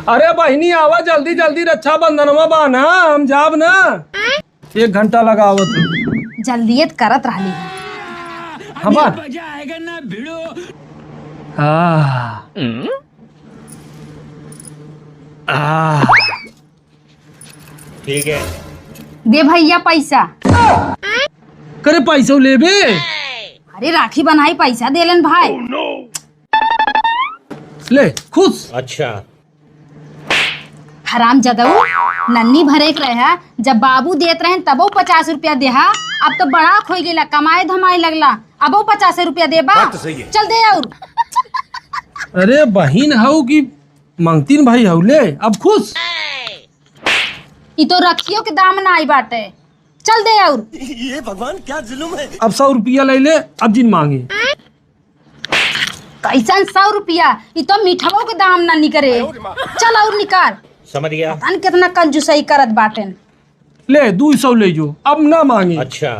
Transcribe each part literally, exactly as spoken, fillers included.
अरे बहिनी, आवा जल्दी जल्दी, रक्षाबंधनवा बा ना, हम जाब ना। एक घंटा लगावत हूँ। जल्दिए त करत रहली है। हमार। आह। आह। ठीक है। दे भैया पैसा। करे पैसो लेबे? अरे राखी बनाई, पैसा देलन भाई। ले, खुश। अच्छा। हराम जदऊ, नन्नी भरे के रहे, जब बाबू देत रहेन तबो पचास रुपया देहा, अब तो बड़ा खोई गेला, कमाए धमाए लगला, अबो पचास रुपया देबा? बात तो सही है। चल दे और। अरे बहिन हऊ कि मंगतीन भाई हऊ, ले अब खुश। ई तो रखियो के दाम ना आई बाटे, चल दे और। ये भगवान क्या जुल्म है। अब सौ रुपया ले ले, अब जिन मांगे। कैसन सौ रुपया? ई तो मिठवो के दाम ना निकरे। चल और निकाल। समझ गया। पता न कितना कंजूसई करत बाटेन। ले, दू सौ ले जो, अब ना मांगे। अच्छा।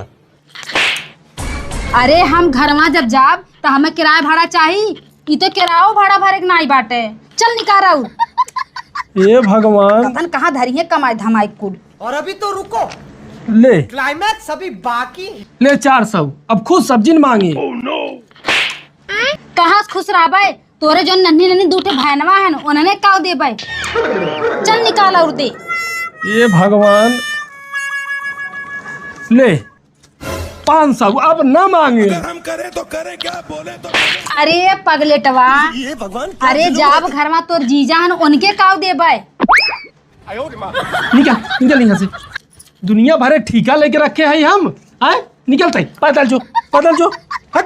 अरे, हम घरवा जब जाब, त हमें किराया भाड़ा चाही। ई तो किरायो भाड़ा भरे के नाई बाटे। चल निकाल और। ए भगवान। पता न कहाँ धरी है कमाई धमाई कुल। और अभी तो रुको। ले। Climax अभी बाकी। ले चार सौ, अब खुश, अब जिन मांगे। कहाँ से खुश रहबे? तोरे जौन नन्ही नन्ही दू ठे भैनवा हन, उन्हने काव देबे? चल निकाल और दे। ए भगवान, ले पाँच सौ, अब ना मांगे। अगर हम करें तो करें क्या, बोले तो बोले। अरे पगलेटवा, ये भगवान, क्या अरे जुल्म जाब है। घरवा तोर जीजा हन, उनके काव देबे? निकल, निकल यहाँ से। दुनिया भरे ठीका लेके रखे हैं हम, हैं? निकल तई, पैदल जो, पैदल जो, हट।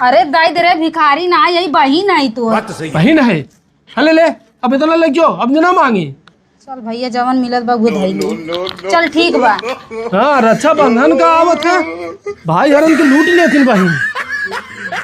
अरे दाई दे रे भिखारी ना, यही बहिन है तो। बात तो सही है। बहिन है। हले ले, अब इतना ले जो, अब ना मांगी। चल भैया, जवन मिलत बा, उहे धई ले। चल ठीक बा। हाँ, रक्षाबंधन का आवत है, भाई हरन के लूट लेथिन बहिन।